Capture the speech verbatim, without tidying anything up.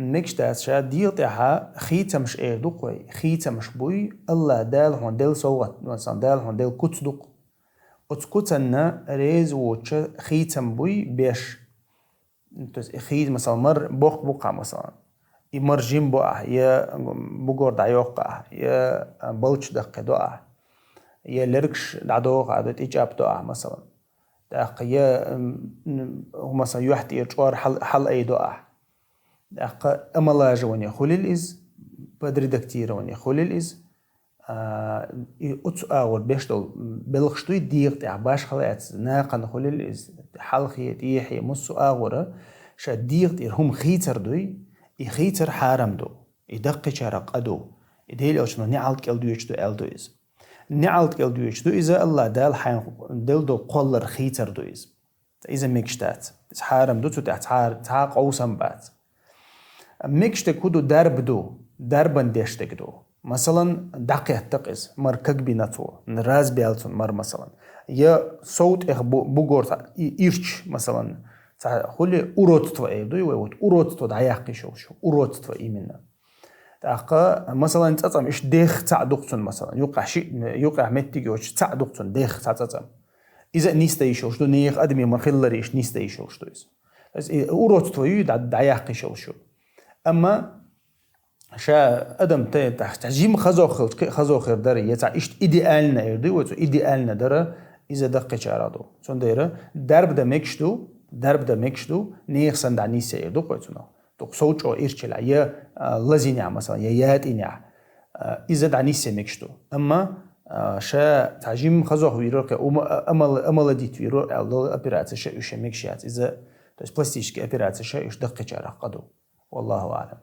мегаш дац ша дегӀа тӀехьа хийцамаш эр ду-кх вай, хийцамаш буй, Аллахь Дала хьона делла совгӀат, масалан, Дала хьона делла куц ду-кх. Оцу куцанна реза воцуча хийцам буй беш. То есть, и хийца, масалан, мара боккха бу-кх, масалан. И мара жима бу ахь, я бугар дӀайоккху ахь, я балча даккхий до ахь, я лергаш дӀадоху ахь, тӀечӀап до ахь, масалан. ТӀаккха я, м, м, масалан, юьхь тӀера чкъор хьал-, хьалаайдо ахь. ТӀаккха омолаживание хуьлийла иза, подредактирование хуьлийла иза. А, и оцу агӀор беш долу белхаш дуй дегӀа тӀехь, башхалла яц, нахана хуьлийла иза, хьалхе, тӀехье, массо а агӀора ша дегӀа тӀера хӀума хийцар дуй, и хийцар хьарам ду, и даккхийчарах къа ду, и Делан Элчано неӀалт кӀел доьдуш ду аьлла ду иза. НеӀалт кӀел доьдуш ду иза, Аллахь Дала хьайна делла долу кхоллар хийцар ду иза. Иза мегаш дац. Иза хьарам ду, цу тӀехь цхьа, цхьа а къовсам бац. Мегаш дерг хӀун ду? Дарба ду. Дарбан деш дерг ду. Масалан, дӀакхетта-кх иза, мара кагбина цо, разбаьлла цунна мара, масалан. Я сов тӀех бу-, бугар цхьа и-, ирча, масалан, цхьа хуьлий, уродство эр дуй вай, вот уродство дӀаяккха йиш йолуш ю. Уродство именно. ТӀаккха, масалан, цӀацӀам иштта дехха цхьаъ ду-кх цунна, масалан, юкъахь шиъ, юкъахь меттиг йоцуш цхьаъ ду-кх цунна дехха цхьа цӀацӀам. Иза а нисдан йиш йолуш ду, нехан адамийн ма-хиллара иштта нисдан йиш йолуш ду иза. Иза и уродство ю, дӀа-, дӀаяккха йиш йолуш ю. Амма ша адам те-, тӀаккха жима хазох хилча, кхин а хазох хир дара, я цхьа иштта идеально эр дуй вай цо, идеально дара, иза даккхийчарах ду. Цундела дарба дан мегаш ду, дарба дан мегаш ду, нехан санна дӀанисъян эр ду-кх вай цунах. Дукха сов чӀогӀа ирча елахь, я, а, лазийнехь, масалан, я ятӀийнехь, а, иза дӀанисъян мегаш ду. Амма, а, ша цхьа жимма хазох вийр вара, кхин а ума-, а, амал-, омолодить вийр вара аьлла долу операцеш уьш мегаш яц. Иза, то есть пластический операцеш уьш даккхийчарах къа ду. Валлаху аӀлам.